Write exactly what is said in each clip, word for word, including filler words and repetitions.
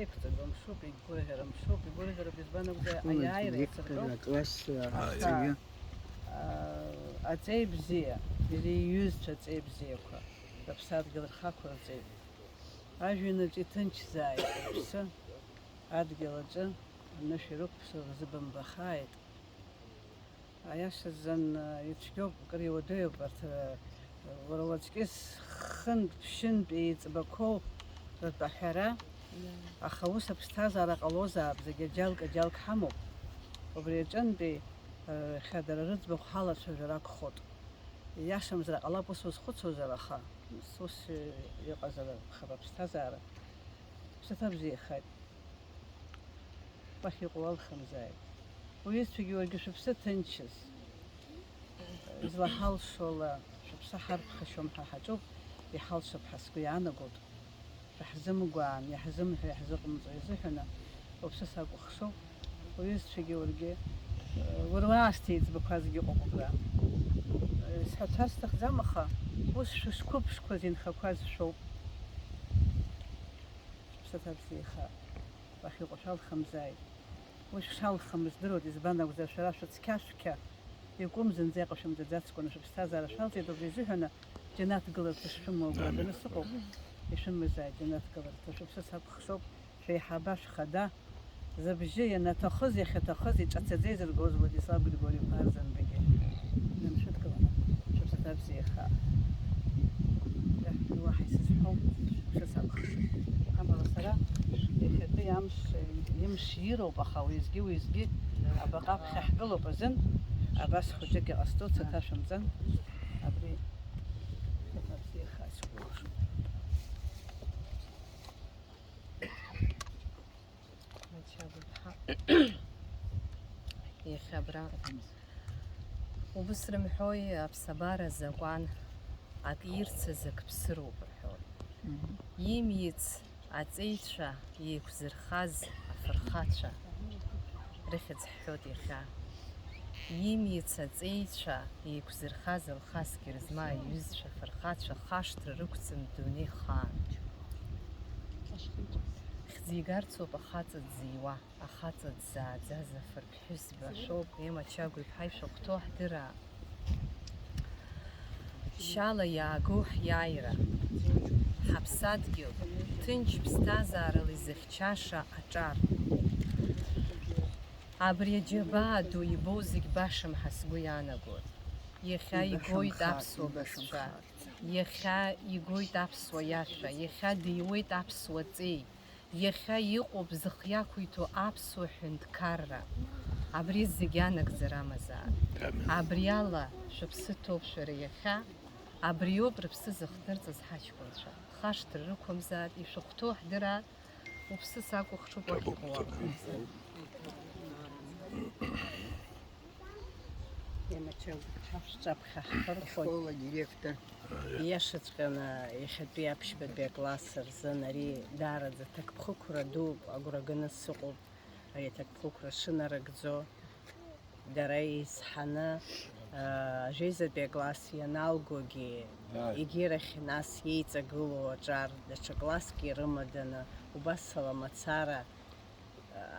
Еиқәҵагоу мшуп, игәырӷьара мшуп, игәырӷьароуп, избан акәзар, аиааира иацыркьоуп. Аха, аа, аҵеи бзиа, иара иҩызцәа аҵеи бзиақәа, рыԥсадгьыл рхақәырҵеит. Ажәҩанаҿ иҭынчзааит рыԥсы, адгьыл аҿы анышә ирықәԥсо рзыбымбахааит. Аиашазын, ицәгьоуп, кыр иуадаҩуп арҭ, уара уаҵәгьы хынтә-ԥшьынтә еиҵбақәоу ртәаҳәара, аха ус аԥсҭазаара ҟалозаап, зегьы аџьалк-аџьалк ҳамоуп. Убри аҿынтәи, иахьа дара рыӡбахә ҳалацәажәар акәхоит. Ииашамзар ҟалап, ус узхәыцуазар, аха ус, ус иҟазар, аԥхьатәи аԥсҭазаара ԥсаҭа бзиахааит. Уахь иҟоу алхымзааит. Уҩызцәагьы уаргьы шәыԥсы ҭынчыз. Излаҳалшола шәыԥсы ҳарԥхашьом ҳәа ҳаҿуп, иҳалшап ҳәа сгәы иаанагоит. Шәаҳзымгәаан, иаҳзымҳәо, иаҳзыҟамҵо изыҳәаны уԥсы сакәыхшоуп. Уҩызцәагьы уаргьы, уара уаасҭа еиҵбақәазгьы ыҟоуп убра. Исҳәарц сҭахӡам, аха ус шәышқәыԥшқәаз инхақәаз шәоуп. Шәыԥсаҭа бзиахааит. Уахь иҟоу шәалхымзааит. Уи шәшалхым здыруеит, избан акәзар, шәара шәыцқьа-шәқьа иакәым зынӡа иҟашәымҵаӡацкәаны шәыԥсҭазаара шәалҵит, убри изыҳәаны џьанаҭ гыларҭа шшәымоу агәра ганы сыҟоуп. Ишәымазааит џьанаҭ гыларҭа, шәыԥсы сакәыхшоуп, шәеиҳаба шәхада, зыбжьы ианаҭахыз, иахьаҭахыз, иҿацаӡа изыргоз Владислав Григори-иԥа Арӡынбагьы. Нымшәыдкыланы, шәыԥсаҭа бзиахааит. Уаҳа исызҳәом, шәыԥсы сакәыхшоуп. Амала сара иахьатәи амш, имш ироуп, аха уеизгьы-уеизгьы абаҟа аԥхьа ҳгылоуп азын, абас хәыҷык иҟасҵо цаҭа шәымҵан. Абри шәыԥсаҭа бзиахааит сгәылшоит. Мачагәа иԥҳа, иахьа абра убыс рымҳәои, аԥсабара азакәан, ак ирцаз ак ԥсыроуп рҳәоит. Имиц аҵеицәа еиқәзырхаз афырхацәа рыхьӡ ҳҳәоит иахьа. Имиц аҵеицәа еиқәзырхаз Алхас Герзмаа иҩызцәа афырхацәа хашҭра рықәӡам дунеихаан. Хьӡы игарцоуп ахаҵа дзиуа, ахаҵа дзааӡаз афырԥҳәызба шәоуп, Ема Чагә иԥҳа ишәыхәҭоу ҳдыраа. Шьала иаагоу ҳиааира, ҳаԥсадгьыл, ҭынч ԥсҭазаарала изыхьчаша аҿар. Абри аџьабаа ду ибоу зегь башам ҳәа сгәы иаанагоит. Иахьа игоит аԥсуа бызшәа, иахьа игоит аԥсуа иашәа, иахьа диуеит аԥсуа ҵеи. Иахьа иҟоуп зых иақәиҭу аԥсуа ҳәынҭқарра. Абри зегь анагӡара амазаап. Абри ала шәыԥсы ҭоуп шәара иахьа, абриоуп рыԥсы зыхдырҵаз ҳаҷкәынцәа. Хашҭра рықәымзааит, ишәыхәҭоу ҳдырааит, уԥсы сакәыхшоуп уахь иҟоу уақәымзар. Ианаџьалбеит, ҳашәҿаԥхьа ҳхырхәоит. Ашкол адиректор. Ииашаҵәҟьаны, иахьатәи аԥшьбатәи акласс рзын ари даараӡа ҭакԥхықәра дууп, агәра ганы сыҟоуп ари аҭакԥхықәра шынарыгӡо. Дара изҳаны, аа, жәеизатәи акласс ианалгогьы, егьирахь нас иеиҵагылоу аҿар даҽа класск ирымаданы, убас ала мацара,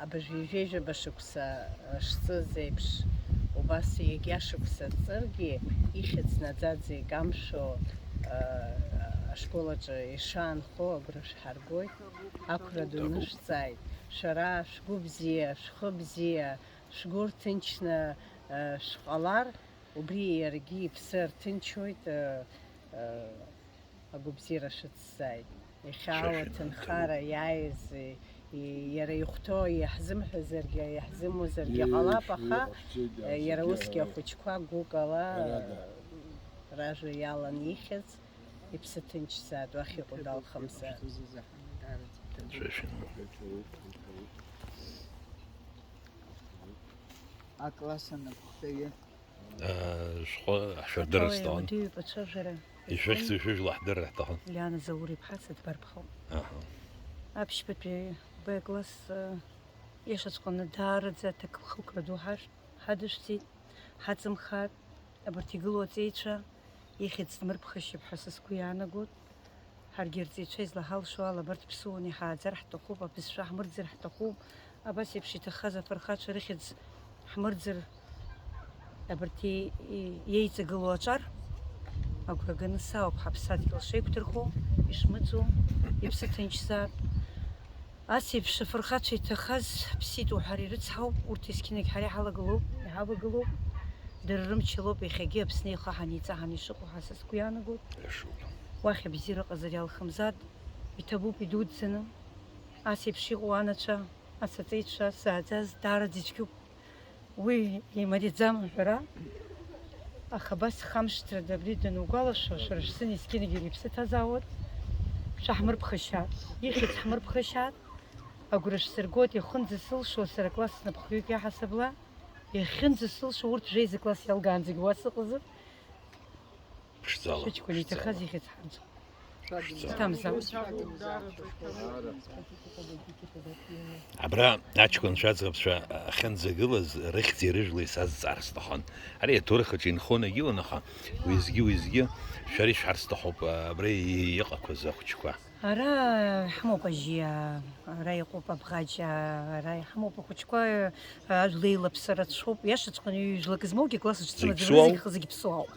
абыржәы ҩажәа шықәса шҵыз еиԥш, убас егьа шықәса ҵыргьы, ихьӡ наӡаӡа икамшәо, ашкол аҿы ишаанхо агәра шәҳаргоит, ақәра ду нышәҵааит. Шәара шәгәы бзиа, шәхы бзиа, шәгәы рҭынчны шәҟалар, убри иаргьы иԥсы арҭынчуеит. Агәабзиара шәыцзааит. Иахьа ала аҭынхара иааиз, и-, иара ихәҭоу иаҳзымҳәазаргьы, иаҳзымуазаргьы ҟалап, аха, э, иара усгьы ахәыҷқәа гәыкала, э, ражәа иалан ихьыз, иԥсы ҭынчзааит, уахь иҟоу далхымзар. Акласс анапхгаҩы. Шәҟәы ҳшәырдырыр сҭахын. Ауадаҩуп ацәажәара. Ишәыхьӡу-ишәыжәлоу ҳдырыр ҳҭахын. Лиана Заур-иԥҳа сыӡбарԥхоуп. Аҳа. Аԥшьбатәи Б класс, э, иашаҵәҟьаны даараӡа аҭакԥхықәра ду ҳар-, ҳадышәҵеит, ҳаҵымхааит. Абарҭ игылоу аҵеицәа ихьӡ дмырԥхашьап ҳәа са сгәы иаанагоит. Ҳаргьы арҵаҩцәа излаҳалшо ала абарҭ ԥсуаны иҳааӡар ҳҭахуп, абызшәа ҳмырӡыр ҳҭахуп, абас еиԥш иҭаххаз афырхацәа рыхьӡ ҳмырӡыр, абарҭ иеи-, иеиҵагылоу аҿар агәра ганы саауп ҳаԥсадгьыл шеиқәдырхо, ишмыӡуа, иԥсы ҭынчзаап. Ас еиԥш афырхацәа иҭахаз ԥсит уҳәар ирыцҳауп, урҭ есқьынагь ҳара иҳалагылоуп, иҳавагылоуп. Дара рымчалоуп иахьагьы Аԥсны ихаҳан иҵаҳан ишыҟоу ҳәа са сгәы иаанагоит. Иашоуп. Уахь абзиара ыҟазар иалхымзаат, иҭабуп идуӡӡаны. Ас еиԥш иҟоу анацәа, асаҵеицәа, сааӡаз, даараӡа ицәгьоуп. Уи имариаӡам аҳәара, аха абас хамшҭрада абри данугәалашәо, шәара шәзын есқьынагьы иара иԥсы ҭазаауеит. Шәаҳмырԥхашьааит, ихьӡ ҳмырԥхашьааит. Агәра шәсыргоит, ихынӡасылшо сара класс напхгаҩык иаҳасабала, ихьынӡасылшо урҭ жәеиза класс иалгаанӡагь уа сыҟазар. Ԥшӡала, Шәыҷкәын иҭахаз ԥшӡала. Ихьӡ ҳарӡуп. Ԥшӡала. Ҭамза. Абра аҷкәынцәа аӡӷабцәа ахьынӡагылаз рыхьӡи рыжәлеи сазҵаар сҭахын. Ари аҭоурых аҿы инхон егьиуан, аха уеизгьы-уеизгьы шәара ишәҳәар сҭахуп, абра иҟақәаз ахәыҷқәа. Ара иҳамоуп ажьиа, ара иҟоуп абӷаҷа, ара иҳамоуп ахәыҷқәа, ажәла еилаԥса рацәоуп. Иашаҵәҟьаны ҩ-жәлак змоугьы класс аҿы Зегь сымаӡам, ԥсуоуп? Рызегь хы-, зегь ԥсуаауп.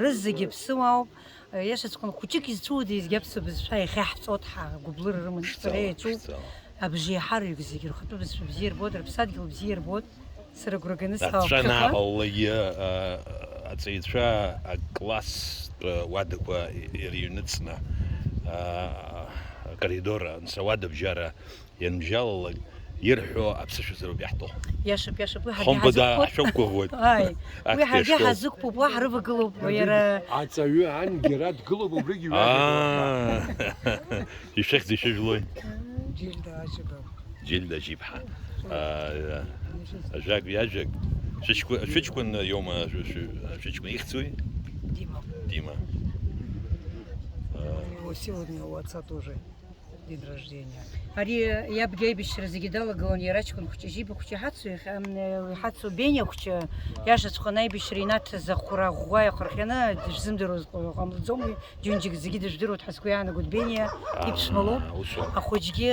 Рызегь ԥсуаауп. Иашаҵәҟьаны хәыҷык изцәуада изгьы аԥсуа бызшәа иахьа ҳҵоит ҳа, гәыблыра рыман, Ԥшӡала, сара иаҿуп. Ԥшӡала. Абжеиҳара зегьы рхатәы бызшәа бзиа ирбоит, рыԥсадгьыл бзиа ирбоит. Сара агәра ганы сҭахуп. Аҵәца нааҟалалакгьы, а, аҵаҩцәа акласстә уадақәа ирыҩныҵны, а, акоридор, анцәа уадабжьара ианбжьалалак, ирҳәо аԥсышәазароуп иаҳҭо. Иашоуп, иашоуп, уи ҳаргьы Хымԥада ҳазықәԥоит. Ашәақәгәыӷуеит. Ааи, уи Актәи ҳаргьы ашкол. Ҳазықәԥуп, уа ҳрывагылоуп, иара. Аҵаҩы ангьы радгылоуп, убригьы ҩажәа. Аа. Ишәыхьӡ ишәыжәлои? Џьильда Аџьба. Џьильда Аџьиԥҳа. Аа, ажәак ҩажәак. Шәыҷкәын, шәыҷкәын иоума, шәы-, шәы-, шәыҷкәын ихьӡуи? Дима. Дима. Аа. У него сегодня у отца тоже день рождения. Ари иабгьы аибашьра зегьы далагылан, иара аҷкәын хәҷы, џьиба хәҷы иҳацу, иахьа, м, иҳацу Бениа хәҷы, иашаҵәҟьаны аибашьра инаҭаз ахәра ӷәӷәа иахырхианы, дышәзымдыруаз ҟамлаӡом уи, џьынџьык зегьы дыжәдыруеит ҳәа сгәы иаанагоит, Бениа, аа, иԥшәма лоуп. Усоуп. Ахәыҷгьы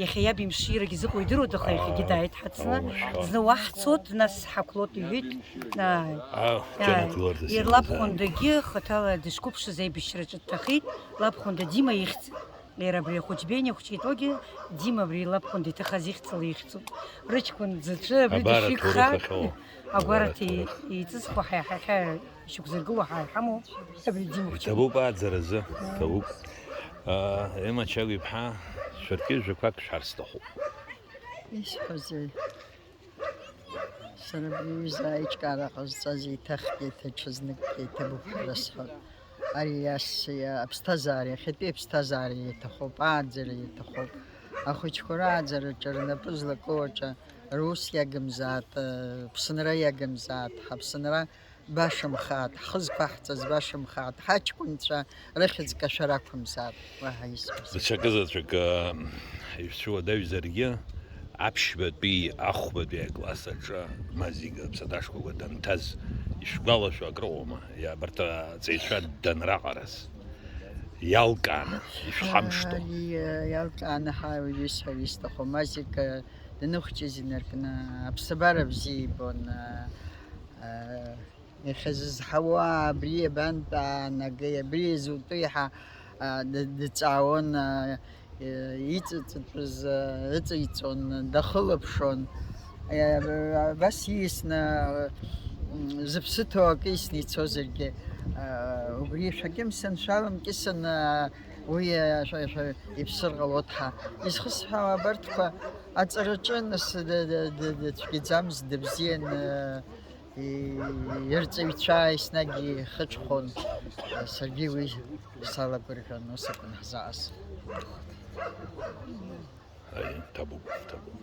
иахьа иаб имширагьы зыҟоу идыруеит, аха иахьагьы, аа, дааит ҳацны. Аумашәа. Зны уа ҳцоит, нас ҳақәлоит иҳәеит. Ааи. Ааи. Џьанаҭ гыларҭас ирлабхәындагьы хаҭала дышқәыԥшыз аибашьраҿы дҭахеит, лабхәында Дима ихьӡ. Иара абри ахәыҷ Бениа хәҷы итәоугьы, Дима абри лабхәында иҭахаз ихьӡала ихьӡуп. Рыҷкәын дзаҵәы абри абар дышәиқәхар, аҭоурых ахьоу. Агәараҭа абар аҭоурых. Иҵызхуа ҳаи-, ҳаи-, ҳаи-, ишьақәзыргыло ҳаи-, ҳамоу, абри Дима хәҷы. Иҭабуп ааӡаразы, иҭабуп. Аа, Ема Чагә-иԥҳа, шәаргьы жәақәак шәҳәар сҭахуп. Исҳәозеи? Сара абри аҩыза аиҿкаара ҟазҵаз еиҭахгьы, даҽазныкгьы иҭабуп ҳәа расҳәап. Ари ас, аԥсҭазаара, иахьатәи аԥсҭазаара иаҭахуп, ааӡара иаҭахуп. Ахәыҷқәа рааӡараҿы, рнапы злаку аҿы рус иагымзаат, Аԥсынра иагымзаат, ҳаԥсынра башамхаат, ҳхы зқәаҳҵаз башамхаат, ҳаҷкәынцәа рыхьӡ кашәар ақәымзаат, уаҳа исҳәаз. Даҽакы заҵәык, ишәцәуадаҩзаргьы, аԥшьбатәи ахәбатәи акласс аҿы Мазик аԥсаҭашкәакәа данҭаз ишәгәалашәо акрыҟоума? Иа-, абарҭ аҵаҩцәа данраҟараз иалкааны, ишәхамышҭо. Иа-, иалкааны ҳа-, исҳәар исҭаху, Мазик, даныхәҷыз инаркны аԥсабара бзиа ибон, Иахьа зызҳауа абри абантәаанагеи, абри изутәи ҳәа, а, д-, дҵаауан, а, э, иҵыҵытәыз, а, ыҵеиҵон, дахылаԥшуан. Э, абас ииасны, м, зыԥсы ҭоу акы исны ицозаргьы, а, убри шәагьымсын, шәаламкьысын, а, уи, а, шәа-, шәа-, иԥсыр ҟалоит ҳәа. Изхысҳәаауа абарҭқәа аҵараҿы нас д-, д-, д-, дцәгьаӡамызт, дыбзиан, а, И-, ирҵаҩцәа еснагь ихыҽхәон, саргьы уи салагәырӷьон, ус акәын ҳзааз. Аи, ҭабуп, ҭабуп.